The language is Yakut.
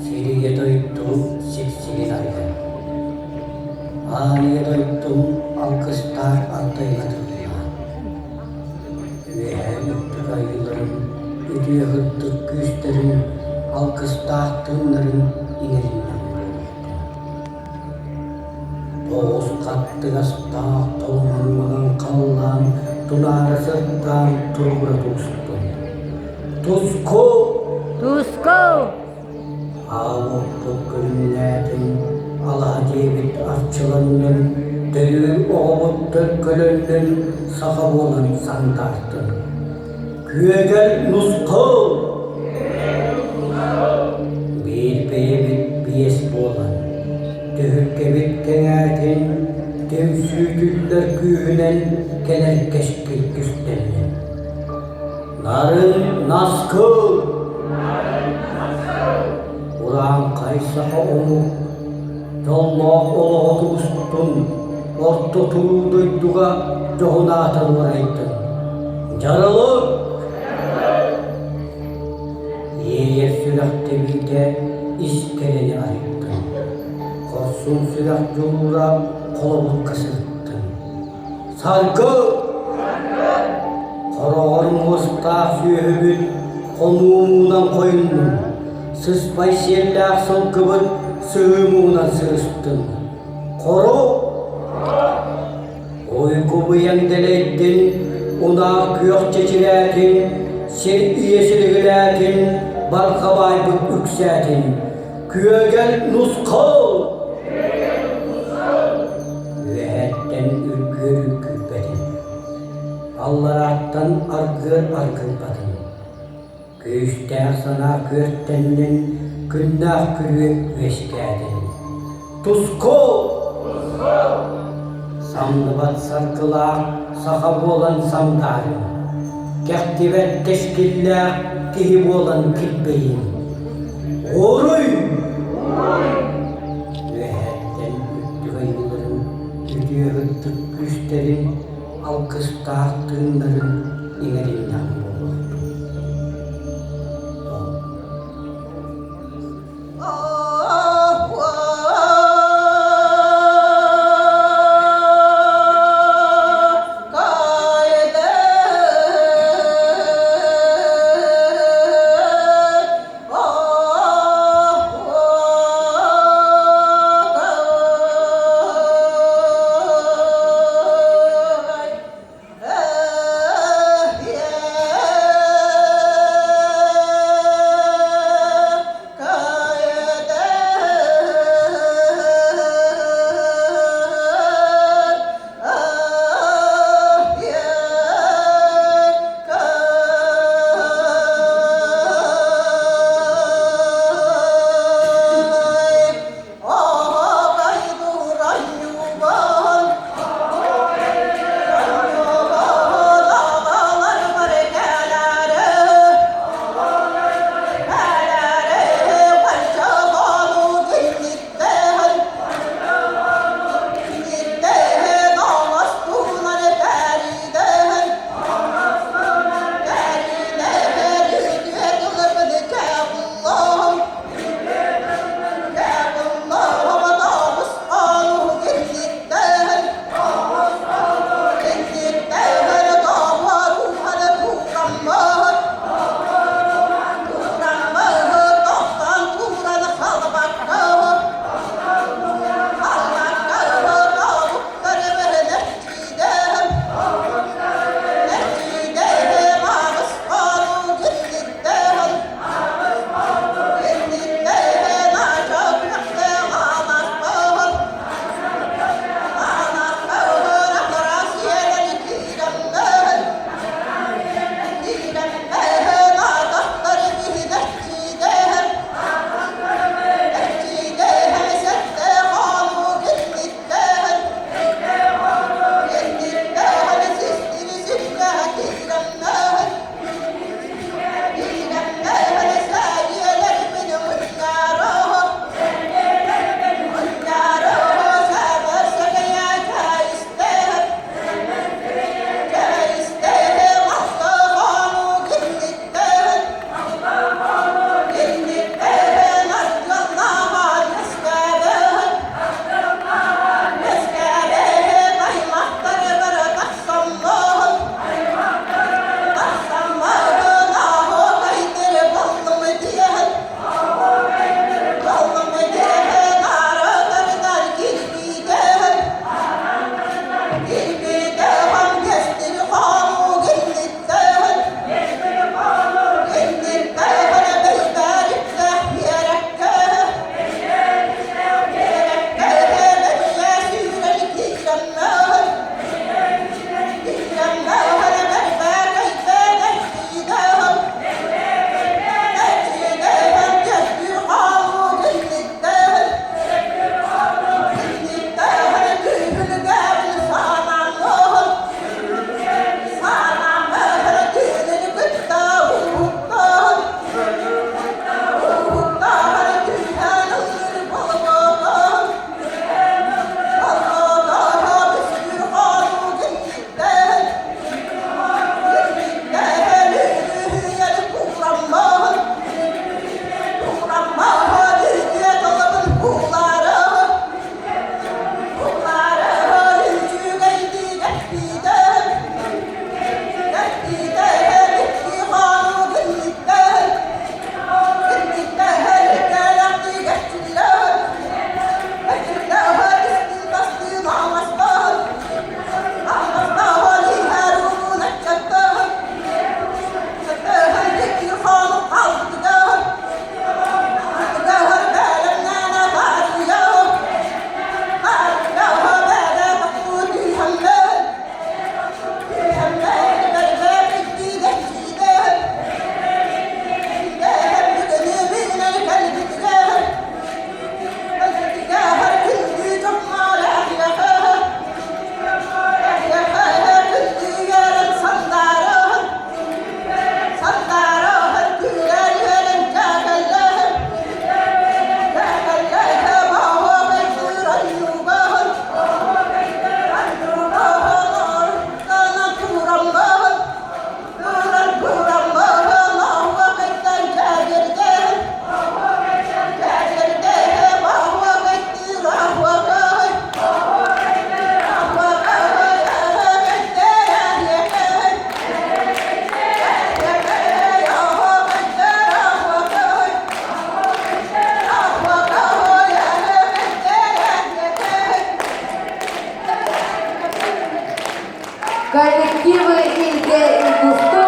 Сирийэ дойду сиксигин арыйан, Аарыйа дойдум алгыстаах ардайга тыллаан, Үөһээ үрдүк айыыларын үтүө сырдык күүстэрин алгыстаах тыыннарын иҥэриннэҕим буолуохтун. Тоҕус хаттыгастаах толомон маҥан халлаан тунаара сырдаан туругура тубустун. Туску! Туску! Аал уоппут күлүмнээтин, алаһа диэбит арчыланнын, төрүүр оҕобут төлкөлөннүн, саха буолан сандаартын. Күөгэл нусхал! Биир бэйэбит биэс буолан, түһүлгэбит кэҥээтин, түмсүүтүллэр күүһүнэн кэлэр кэскил түстэннин. Нарын наскыл! Урааҥхай саха омук дьоллоох олоҕу тубустун, орто туруу дойдуга дьоһун аатын уурайдын. Дьарылык! Иэйэр сүрэх тэбиитэ ис кэрэни арыйдын. Хорсун сүрэх дьулуура холобурга сырыттын. Саргы! Хороҕор муостаах сүөһүбүт хонуу муунан хойуннун, сыспай сиэллээх сылгыбыт сыһыы муҥунан сырыстын. Хоро! Уйгу быйаҥ дэлэйдин, унаар күөх чэчирээтин, сир ийэ силигилээтин, барҕа баайбыт үксээтин. Күөгэл нусхал! Үөһэттэн үргүөр үргүйбэтин, алларааттан аргыар аргыйбатын. Күүстээх санаа күөртэннин, күннээх күрүө үөскээтин. Туску! Самныбат саргылаах саха буолан сандаарыҥ, кэхтибэт кэскиллээх киһи буолан килбэйиҥ. Уруй! Үөһэттэн үрдүк айыыларын үтүө ытык күүстэрин алгыстаах тыыннарын иҥэриннэҕим буолуохтун. Yeah. Коллективы Илгэ и Густой.